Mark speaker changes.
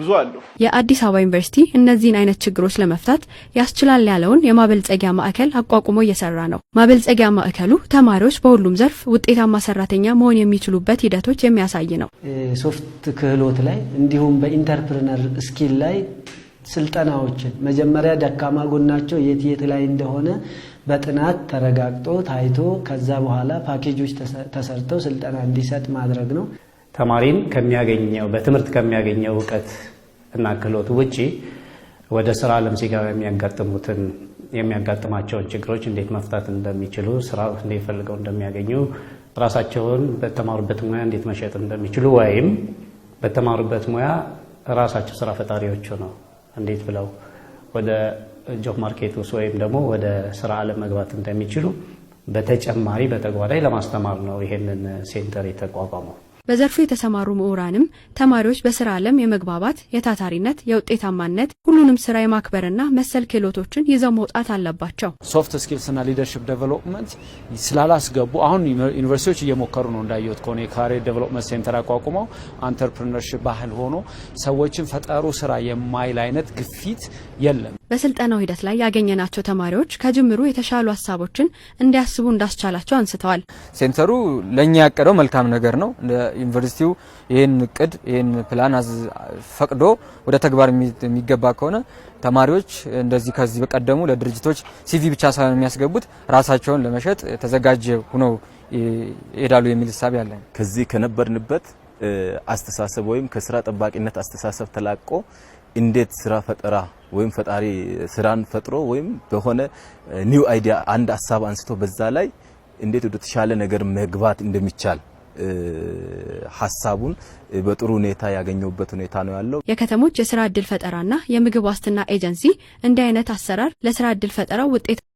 Speaker 1: ብዙ አሉ።
Speaker 2: የአዲስ አበባ ዩኒቨርሲቲ እነዚህን አይነት ችግሮች ለመፍታት ያስችላል ያለውን የማበልጸጊያ ማዕከል አቋቁሞ እየሰራ ነው። ማበልጸጊያ ማዕከሉ ተማሪዎች በሁሉም ዘርፍ ውጤታማ ሰራተኛ መሆን የሚችሉበት ሂደቶች የሚያሳይ ነው።
Speaker 3: Soft ክህሎት ላይ እንዲሁም በ entrepreneur skill ላይ ስልጠናዎችን መጀመሪያ ደካማ ጎናቸው የት የት ላይ እንደሆነ በጥናት ተረጋግጦ ታይቶ ከዛ በኋላ ፓኬጆች ተሰርተው ስልጠና እንዲሰጥ ማድረግ ነው።
Speaker 4: ተማሪን ከሚያገኘው በትምህርት ከሚያገኘው እውቀት እና ክህሎት ውጪ ወደ ስራ ዓለም ሲገባ የሚያጋጥማቸውን ችግሮች እንዴት መፍታት እንደሚችሉ፣ ስራ እንዴት ፈልገው እንደሚያገኙ፣ ራሳቸውን በተማሩበት ሙያ እንዴት መሸጥ እንደሚችሉ ወይም በተማሩበት ሙያ ራሳቸው ስራ ፈጣሪዎች ሆነው እንዴት ብለው ወደ job market ውስጥ ወይም ደግሞ ወደ ስራ ዓለም መግባት እንደሚችሉ በተጨማሪ በተጓዳኝ ለማስተማር ነው ይሄንን center የተቋቋመው።
Speaker 2: በዘርፉ የተሰማሩ ምሁራንም ተማሪዎች በስራ ዓለም የመግባባት፣ የታታሪነት፣ የውጤታማነት፣ ሁሉንም ስራ የማክበርና መሰል ክህሎቶችን ይዘው መውጣት አለባቸው።
Speaker 5: Soft skills እና leadership development ስላላስገቡ አሁን ዩኒቨርሲቲዎች እየሞከሩ ነው። እንዳየሁት ከሆነ የ career development center አቋቁመው entrepreneurship ባህል ሆኖ ሰዎችን ፈጠሩ ስራ የማይል አይነት ግፊት የለም።
Speaker 2: በስልጠናው ሂደት ላይ ያገኘናቸው ተማሪዎች ከጅምሩ የተሻሉ ሀሳቦችን እንዲያስቡ እንዳስቻላቸው አንስተዋል።
Speaker 6: Center ኡ ለእኛ ያቀደው መልካም ነገር ነው። ዩኒቨርሲቲው ይህን እቅድ፣ ይህን ፕላን ፈቅዶ ወደ ተግባር የሚገባ ከሆነ ተማሪዎች እንደዚህ ከዚህ በቀደሙ ለድርጅቶች CV ብቻ ሳይሆን የሚያስገቡት ራሳቸውን ለመሸጥ ተዘጋጀ ሆነው ይሄዳሉ የሚል እሳቤ አለኝ።
Speaker 7: ከዚህ ከነበርንበት አስተሳሰብ ወይም ከስራ ጠባቂነት አስተሳሰብ ተላቆ እንዴት ስራ ፈጠራ ወይም ፈጣሪ ስራን ፈጥሮ ወይም በሆነ new idea አንድ ሀሳብ አንስቶ በዛ ላይ እንዴት ወደ ተሻለ ነገር መግባት እንደሚቻል ሀሳቡን በጥሩ ሁኔታ ያገኘሁበት ሁኔታ ነው ያለው።
Speaker 2: የከተሞች የስራ እድል ፈጠራና የምግብ ዋስትና ኤጀንሲ እንዲህ አይነት አሰራር ለስራ እድል ፈጠራው ውጤት